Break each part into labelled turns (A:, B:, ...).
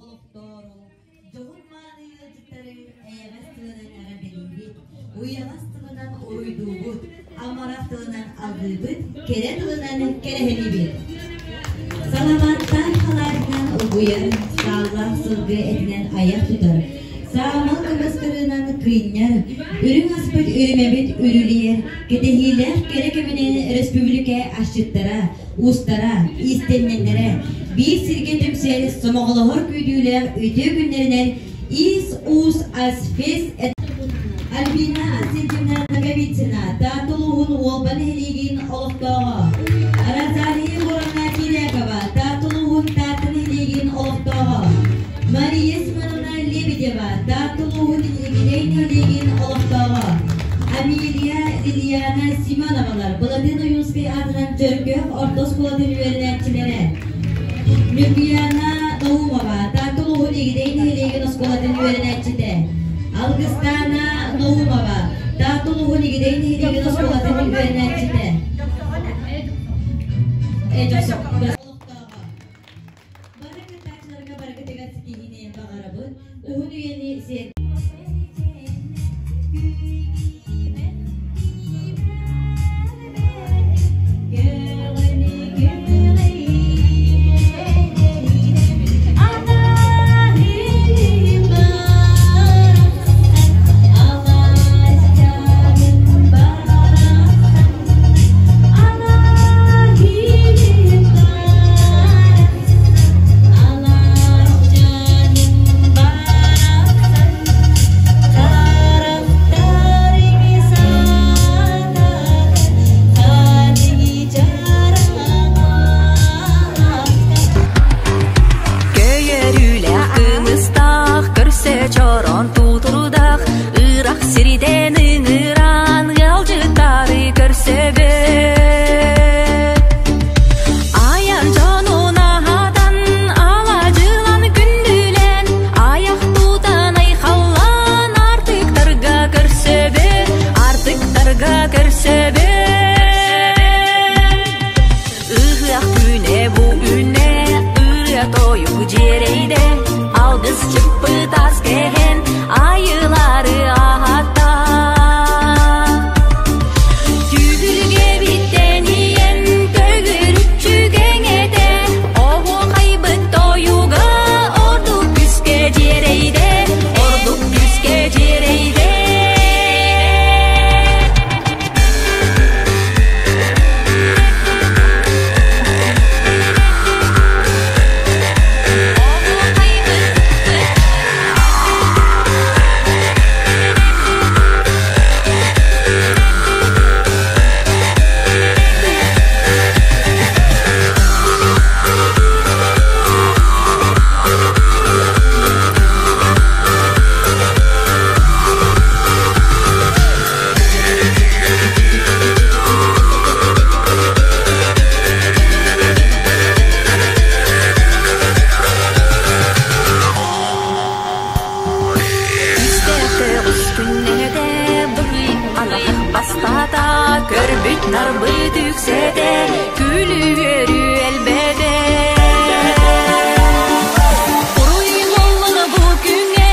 A: олохтоору, дьоһун-мааны ыалдьыттары эйэҕэс тылынан эҕэрдэлиибит, уйаҕас тылынан уруйдуубут, амарах тылынан алгыыбыт, кэрэ тылынан кэрэһэлиибит. Саламааттаах халаатынан угуйар, сааллаах сылгы этинэн айах тутар, саамал көмүс кырыынан кыынньар, үрүҥ аспыт үрүмэбит үрүлүйэр, кэтэһиилээх кэрэ кэминэн өрөспүүбүлүкэ асчыттара, уустара, иистэнньэннэрэ биир сиргэ түмсэр сомоҕолоһор күүтүүлээх үтүө күннэринэн Иис-уус Асфест Альбина Арсентьевна Ноговицына, Таатта улууһун Уолба нэһилиэгин олохтооҕо. Розалия Егоровна Кирякова, Таатта улууһун Таатта нэһилиэгин олохтооҕо. Мария Семеновна Лебедева, Таатта улууһун Игидэй нэһилиэгин олохтооҕо. Амелия Лилияна Семеновалар, Былатыан Ойуунскай аатынан Чөркөөх орто оскуолатын үөрэнээччилэрэ. Ньургуйаана Наумова, Таатта улууһун Игидэй нэһилиэгин оскуолатын үөрэнээччитэ. Алгыстаана Наумова, Таатта улууһун Игидэй нэһилиэгин оскуолатын үөрэнээччитэ. Бары кыттааччыларга барыгытыгар ситиһиини баҕарабыт, уһун үйэни сиэр
B: Көйөрүүлээх кымыстаах, көрсө чороон туутурдаах, ыырах сирдэн ыҥыран ыалдьыттары көрсөбүт. Айан дьонун аһатан, алаадьылан күндүлэн, айах тутан айхаллаан артыктарга көрсөбүт, артыктарга көрсөбүт. Ыһыах күнэ бу үнэ, ырыа-тойук дьиэрэйдэ, алгыс чыппыт ас кэһэн, айылары аһатта. Түһүлгэбиттэн ийэн төгүрүччү кэҥэтэ, оһуохайбыт тойуга ордук күүскэ дьиэрэйдэ, ордук күүскэ дьиэрэйдэ. Үстээх күннэтэ бырый бастата көрбүт нарбыт үксэтэ күлүү-үөрүү элбэтэ. Уруй буоллун бу күҥҥэ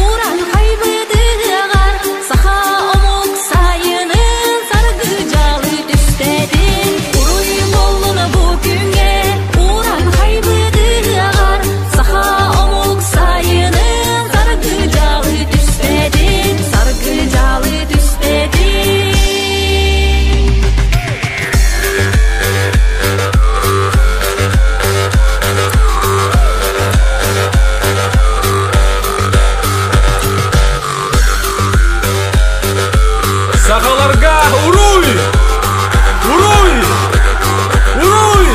B: уран хайбыт ыһыаҕар саха омук сайынын саргы дьалы түстэдин. Уруй буоллун бу күҥҥэ уран хайбыт ыһыаҕар саха омук сайынын саргы дьалы түстэдин. Саргы дьалы түстэдин.
C: Сахаларга уруй! Уруй! Уруй!